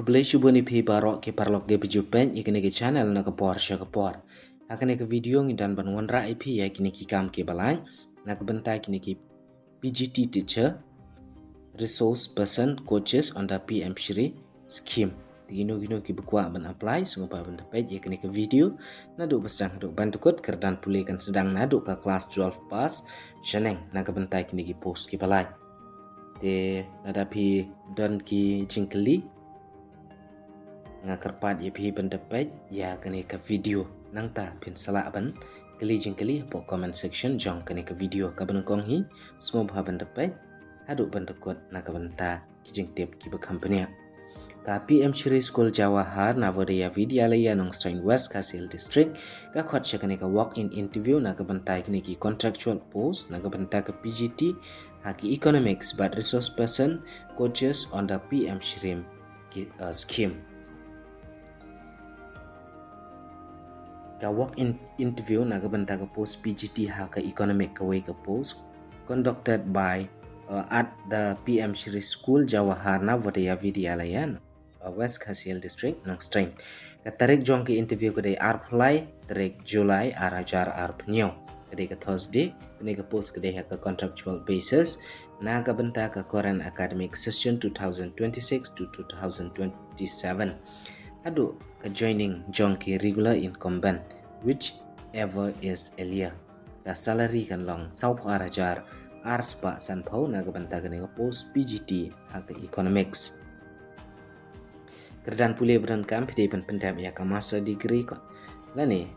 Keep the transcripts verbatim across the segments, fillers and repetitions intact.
Khublei shibun ïa phi baroh ki paralok kiba ju peit ïa kane ka channel na ka por sha ka por. Ha kane ka video ngi dang ban wanrah ïa phi ïa kine ki kam kiba lait na ka bynta kine ki P G T teacher, resource person, coaches under P M Shri scheme. Te kino kino kiba kwah ban apply, sngewbha ban da peit ïa kane ka video naduh ba sdang haduh ban da kut. Kyrdan pule kan sdang naduh ka klas twelve pass shaneng na ka bynta kine ki post kiba lait. Te lada phi don ki jingkylli, nga kyrpad ïa phi ban da peit ïa kane ka video. Nangta phin sa lah ban kylli jingkylli hapoh comment section jong kane ka video. Kaba nyngkong hi, sngewbha ban da peit haduh ban da kut na ka bynta ki jingtip kiba kham bniah. Ka P M Shri School Jawahar Navodaya Vidyalaya Nongstoiñ, West Khasi Hills District, ka khot sha kane ka walk-in interview na ka bynta kine ki contractual post na ka bynta ka P G T ha ki economics bad resource person, coaches under P M Shri ki, uh, scheme. Ka walk-in interview na ka bynta ka post P G T ha ka economic, kawei ka post, conducted by, uh, at the P M Shri School Jawahar Navodaya Vidyalaya, uh, West Khasi Hills District, Nongstoiñ. Ka tarik jong ka interview ka dei arphew lai tarik July ar hajar arphew hynñiew. Ka dei ka Thursday. Kane ka post ka dei ha ka contractual basis na ka bynta ka current academic session two thousand twenty-six to two thousand twenty-seven. Haduh ka joining jong ki regular incumbent, whichever is earlier. Ka salary kan long sawphew ar hajar ar spah sanphew na ka bynta kane ka post P G T ha ka economics. Kyrdan pule ba donkam, phi dei ban pyndep ïa ka master degree ko lane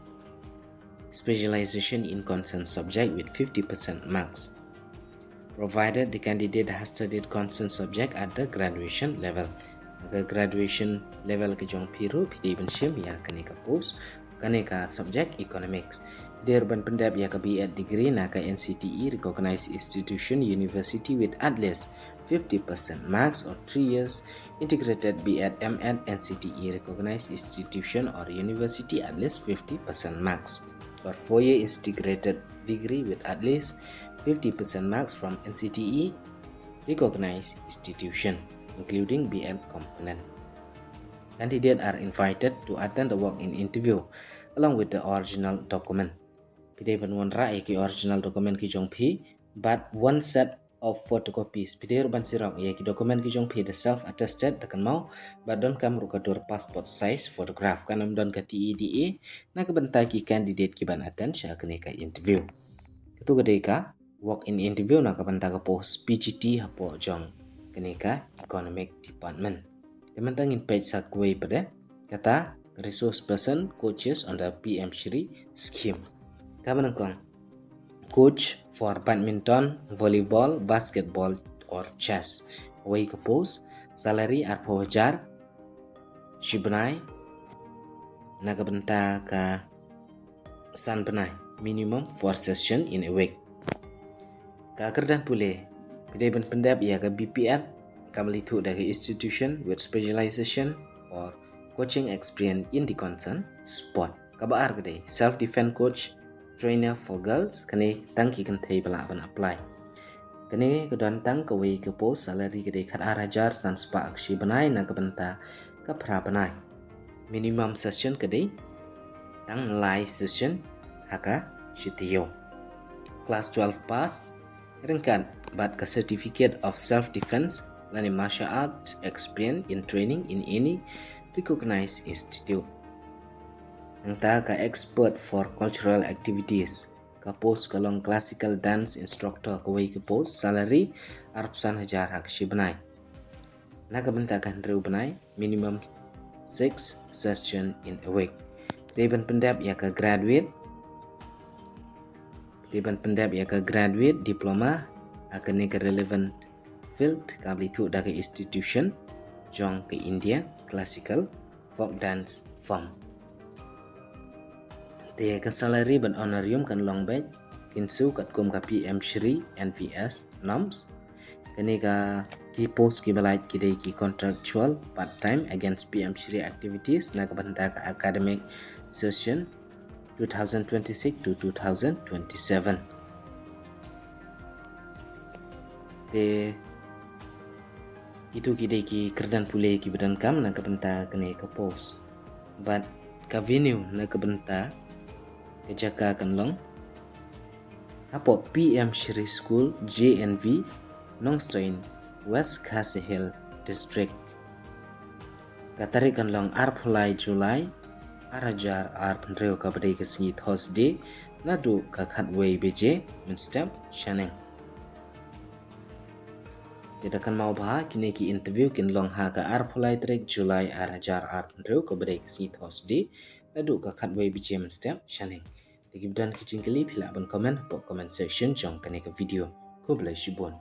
specialization in concerned subject with fifty percent marks, provided the candidate has studied concerned subject at the graduation level. Ha ka graduation level ka jong phi ruh phi dei ban shim ïa kane ka post, kane ka subject economics. Phi dei ruh ban pyndep ïa ka B Ed degree na ka N C T E recognized institution, university with at least fifty percent marks, or three years integrated B Ed M Ed N C T E recognized institution or university at least fifty percent marks, or four year integrated degree with at least fifty percent marks from N C T E recognized institution, including B Ed component. Candidate are invited to attend the walk-in interview along with the original document. Phi dei ban wanrah ïa ki original document ki jong phi bad one set of photocopies. Phi dei ruh ban sirok ïa ki document ki jong phi da self attested da kynmaw, bad donkam ruh ka dur passport size photograph. Kan ym don ka T E D A na ka bynta ki candidate ki ban attend sha kane ka interview. Katu ka dei ka walk-in interview na ka bynta ka post P G T hapoh jong kane ka economic department. Te mynta ngin peit sa kawei pat de, kata resource person, coaches under P M Shri scheme. Kaba nyngkong, coach for badminton, volleyball, basketball or chess. Kawei ka post, salary arphew hajar shi bnai na ka bynta ka san bnai, minimum four session in a week. Ka kyrdan pule, phi dei ban pyndep ïa ka B P Ed kaba la ithuh da ka institution with specialization or coaching experience in the concerned sport. Kaba ar ka dei self defense coach, trainer for girls, kane tang ki kynthei ba lah ban apply. Kane ka don tang kawei ka post, salary ka dei khat ar hajar san spah shi bnai na ka bynta ka phra bnai. Minimum session ka dei tang lai session ha ka shi taïew. Class twelve pass, ryngkat bad ka certificate of self defense lane martial arts experience in training in any recognized institute. Nangta ka expert for cultural activities, ka post ka long classical dance instructor, kawei ka post, salary arphew san hajar ha ka shi bnai. Na ka bynta ka hynriew bnai, minimum six session in a week. Phi dei ban pyndep ïa ka graduate, phi dei ban pyndep ïa ka graduate diploma ha kane ka relevant field kaba la ithuh da ka institution jong ka India classical folk dance form. Te ka salary bad honorarium kan long beit, kin siew katkum ka P M Shri N V S norms. Kane ka ki post kiba lait ki dei ki contractual part time against P M Shri activities na ka bynta ka academic session two thousand twenty-six to two thousand twenty-seven. Te Kito ki dei ki kyrdan pule kiba donkam na ka bynta kane ka post. Bad ka venue na ka bynta ka jaka kan long hapoh P M Shri School, J N V, Nongstoiñ, West Khasi Hills District. Ka tarik kan long arphew lai July, ar hajar arphew hynriew, kaba dei ka sngi Thursday, naduh ka khatwei baje mynstep shaneng. Te da kynmaw ba kine ki interview kin long ha ka arphew lai tarik July, ar hajar arphew hynriew, kaba dei ka sngi Thursday, naduh ka khatwei baje mynstep shaneng. Te kiba don ki jingkylli phi lah ban comment hapoh comment section jong kane ka video. Khublei shibun.